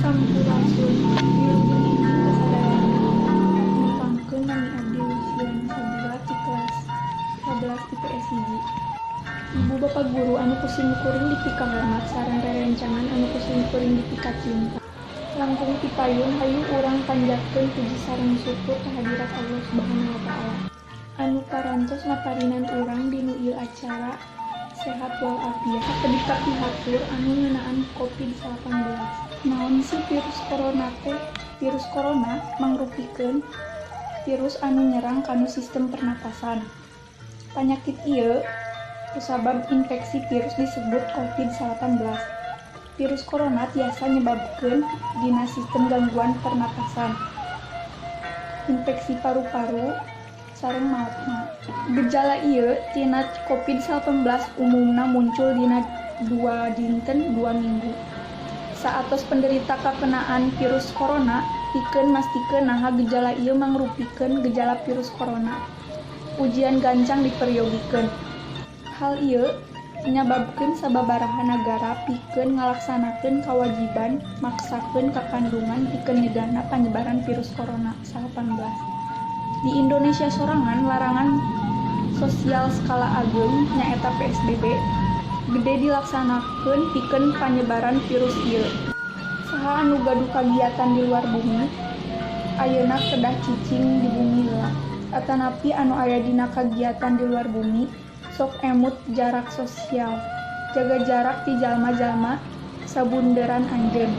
Sampurasun, wilujeng enjing kasadayana. Nepangkeun, nami abdi Lusiana Sabila ti kelas 11 IPS 1. Ibu bapak guru anu ku simkuring dipikahormat sareng rerencangan anu ku simkuring dipikacinta. Langkung ti payun, hayu urang panjatkeun puji sareng syukur kahadirat Allah Subhanahu wa Ta'ala anu parantos maparinan urang dinu ieu acara sehat walafiat. Sakedik kapihatur anu ngeunaan Covid-19. Naon sih virus corona teh? Virus corona mangrupikeun virus anu nyerang kanu sistem pernapasan. Panyakit ieu kusabab infeksi virus disebut Covid-19. Virus corona tiasa nyebabkeun dina sistem gangguan pernapasan, infeksi paru-paru, sareng maotna. Gejala ieu tina Covid-19 umumna muncul dina 2 dinten 2 minggu. Saatos penderita kakenaan virus corona, pikeun mastikeun naha gejala ieu mangrupikeun gejala virus corona, ujian gancang diperyogikeun. Hal ieu nyababkeun sababaraha nagara pikeun ngalaksanakeun kawajiban maksakeun kakandungan pikeun nyegahna panyebaran virus corona 19. Di Indonesia sorangan, larangan sosial skala ageung nyaeta PSBB gede dilaksanakeun pikeun panyebaran virus ieu. Saha anu gaduh kagiatan di luar bumi, ayeuna kedah cicing di bumi heula. Atanapi anu aya dina kagiatan di luar bumi, sok emut jarak sosial. Jaga jarak ti jalma-jalma sabunderan anjeun,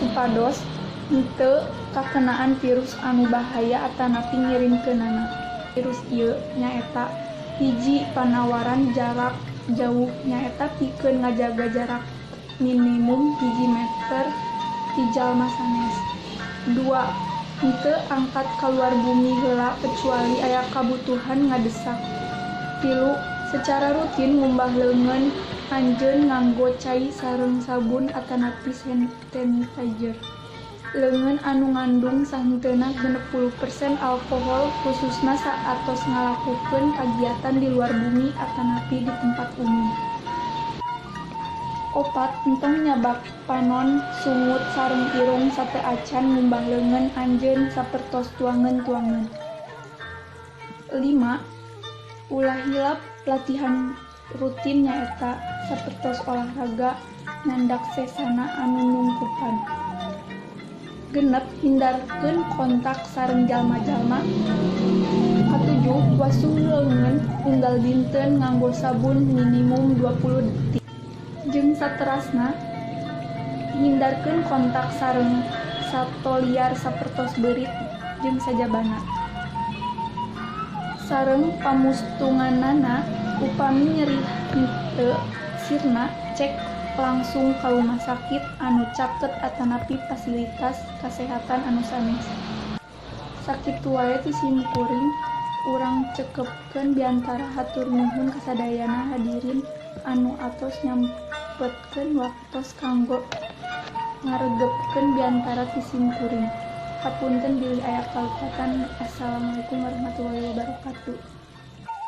supados henteu kakenaan virus anu bahaya atanapi ngirimkeunana. Virus ieu nyaeta: 1, panawaran jarak jauh, nyaeta pikeun ngajaga jarak minimum 1 meter ti jalma sanes. 2, henteu angkat kaluar bumi heula kecuali aya kabutuhan ngadesak. 3, secara rutin ngumbah leungeun anjeun nganggo cai sareng sabun atanapi sanitizer leungeun anu ngandung sahenteuna 60% alkohol, khususna saatos ngalakukeun kagiatan di luar bumi atanapi di tempat umum. 4, entong nyabak panon, sungut sareng irung sateuacan ngumbah leungeun anjeun sapertos tuangeun-tuangeun. 5, ulah hilap latihan rutin, nyaeta sapertos olahraga, nyandak sesana anu nyungkupan. 6, hindarkeun kontak sareng jalma-jalma. 7, wasuh leungeun unggal dinten nganggo sabun minimum 20 detik. Jeung saterasna, hindarkeun kontak sareng sato liar sapertos beurit jeung sajabana. Sareng pamustunganana, upami nyeri henteu sirna, cek langsung ka rumah sakit anu caket atanapi fasilitas kasehatan anu sanes. Sakitu wae ti simkuring, urang cekepkeun biantara. Hatur nuhun kasadayana hadirin anu atos nyempetkeun waktos kanggo ngaregepkeun biantara ti simkuring. Hapunten bilih aya kalepatan. Assalamualaikum warahmatullahi wabarakatuh.